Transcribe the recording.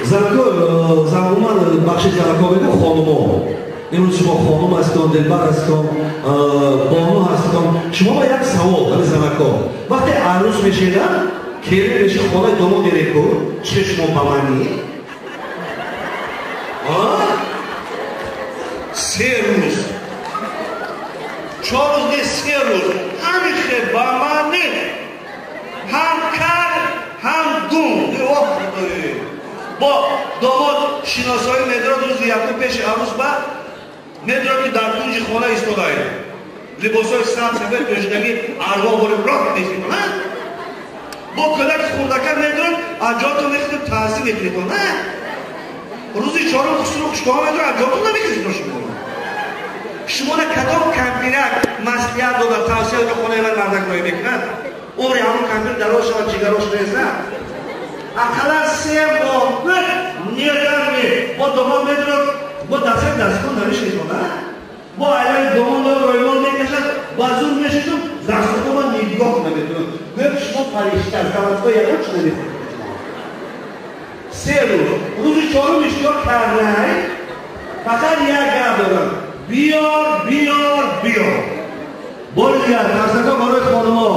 Занако, умуман бахши занако мегӯ, хонумо. Имрӯз шумо хонум ҳастон, дилбар ҳастон, бону ҳастон. Шумо ба як савол, ҳами занако. Вақте арӯс мешеда, келин меши, хонаи домод мереку, чӣ шумо ба манӣ? 3 рӯз. 4 рӯз не, 3 рӯз. Ҳамин хел ба манӣ. Ҳам кар, ҳам гум. Бо домод шиносоӣ медорад. Рӯзи якум пеши арӯс ба медорад, ки дар кунҷи хона истодаед, либосҳои сабз сафед пӯшидагӣ, арво бори роҳ мехӯрад. Бо кӯдаки хурдака медорад, аз ҷоятон мехӯред, таъзим мекунед. Рӯзи чорум хусру хушкоҳа медорад, аз ҷоятон намехӯред. Шумо, шумона кадом кампирак маслиҳат дода, тавсия дода, хонаи ман мардак роҳӣ мекунад? Умри ҳамон кампир дароз шавад, ҷигарош резад. Ақаллан 3 моҳ недаме. Бо домод медорад, бо дастаи дастгоҳ намешиносад, бо айлаи домод роймон мекашад, ба зур мешиносам, дастгоҳ нигоҳ наметавонад. Гӯё шумо фаришта, заводской, ягон чи намехӯред. 3 рӯз, рӯзи чорум иштиёқ кардай, фақат як гап дорам: биёр, биёр, биёр. Бори дигар қарсакҳо барои хонумо.